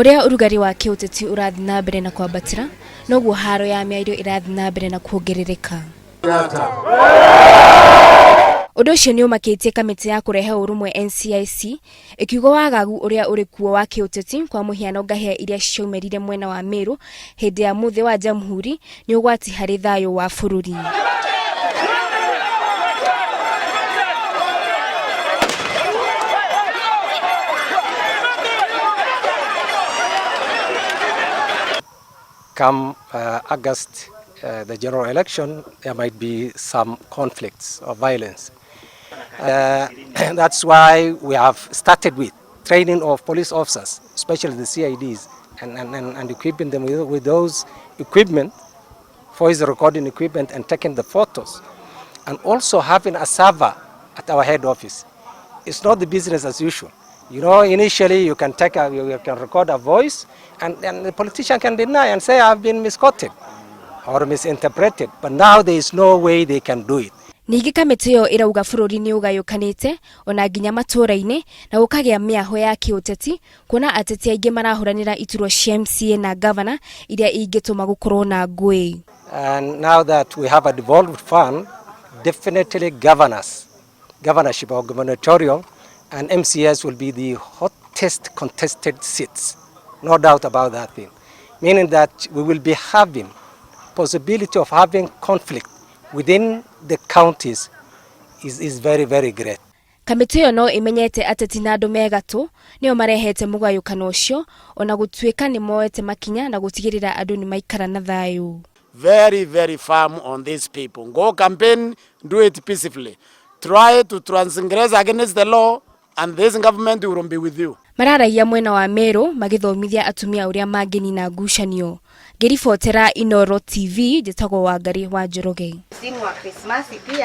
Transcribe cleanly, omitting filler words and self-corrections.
Ũrĩa ũrugarĩ wa kĩũteti ũrathiĩ na mbere na kwambatĩra, noguo haro ya mĩario ĩrathiĩ na mbere na kuongerereka. Ũndũ ũcio nĩ ũmakĩtie kamĩtĩ ya kũrehe ũrũmwe NCIC ĩkiuga wagagu ũrĩa ũrĩ kuo wa kĩũteti kwa mũhiano ngahĩha iria ciaumĩrire mwena wa Meru hĩndĩ ya mũthĩ wa Jamhuri nĩ ũgwati harĩ thayũ wa bũrũri. Come August, the general election, there might be some conflicts or violence. That's why we have started with training of police officers, especially the CIDs, and equipping them with those equipment, voice recording equipment, and taking the photos. And also having a server at our head office. It's not the business as usual. Initially you can record a voice, and the politician can deny and say, "I've been misquoted or misinterpreted." But now there is no way they can do it. Ningĩ kamĩtĩ ĩyo ĩrauga bũrũri nĩ ũgayũkanĩte ona nginya matũũra-inĩ na gũkagĩa mĩaho ya kĩũteti kuona ateti aingĩ marahũranĩra iturwa cia MCA na gavana iria ingĩtũma gũkorwo na ngũĩ. And now that we have a devolved fund, definitely governors, governorship or gubernatorial and MCAs will be the hottest contested seats. No doubt about that thing. Meaning that we will be having possibility of having conflict within the counties is very, very great. Kamĩtĩ ĩyo no ĩmenyete ateti na andũ me gatũ nĩo marehete mũgayũkano ũcio ona gũtuĩka nĩ moete makinya na gũtigĩrĩra andũ nĩ maikara na thayũ. Very, very firm on these people. Go campaign, do it peacefully. Try to transgress against the law, and this government will be with you. Mararagia mwena wa Meru magĩthomithia atumia ũrĩa mangĩnina ngucanio. Ngĩribotera Inooro TV, njĩtagwo Wangari wa Njoroge. Msimu wa Krismasi pia.